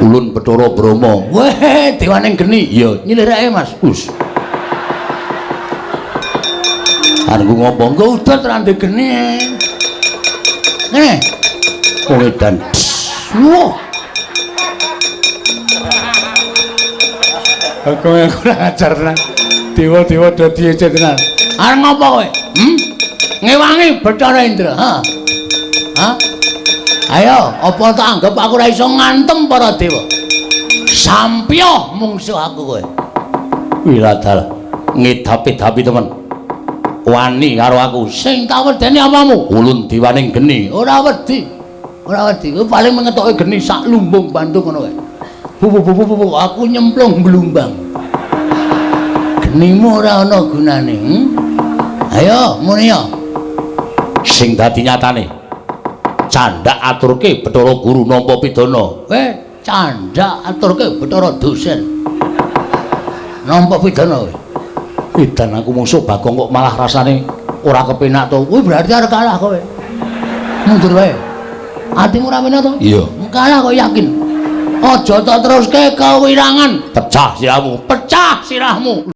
Ulun Bathara Brahma. Weh, dewaning geni. Iya, nyilirake Mas. Us. Arep ngopo? Engko udat ra ndek geni. Ngene. Wong edan. Wah. Aku kurang ajar tenan. Dewa-dewa dadi ece tenan. Arep ngopo kowe? Hmm? Ngewangi Bathara Indra, ha? Ha? Ayo, apa tak anggap aku ora iso ngantem para dewa? Sampyo mungsuh aku kowe. Wiladal ngedapi-dapi temen. Wani karo aku. Sing tak wedeni apamu? Ulun dewaning geni. Ora wedi. Ora wedi. Kowe paling mengetoke geni sak lumbung bandung ngono kae. Bu bu bu bu, bu aku nyemplung blumbang. Genimu ora ana gunane, hmm? Ayo, muni ya. Sing dadi nyatane. Candhak aturke Bathara Guru nampa pidana. Weh, candhak aturke Bathara dosen. Nampa pidana kowe. Edan aku musuh Bagong kok malah rasane ora kepenak to. Kuwi berarti arep kalah kowe. Mundur wae. Atimu ora penak to? Iya. Kalah kok yakin. Aja tak teruske kewirangan. Pecah sirahmu, pecah sirahmu.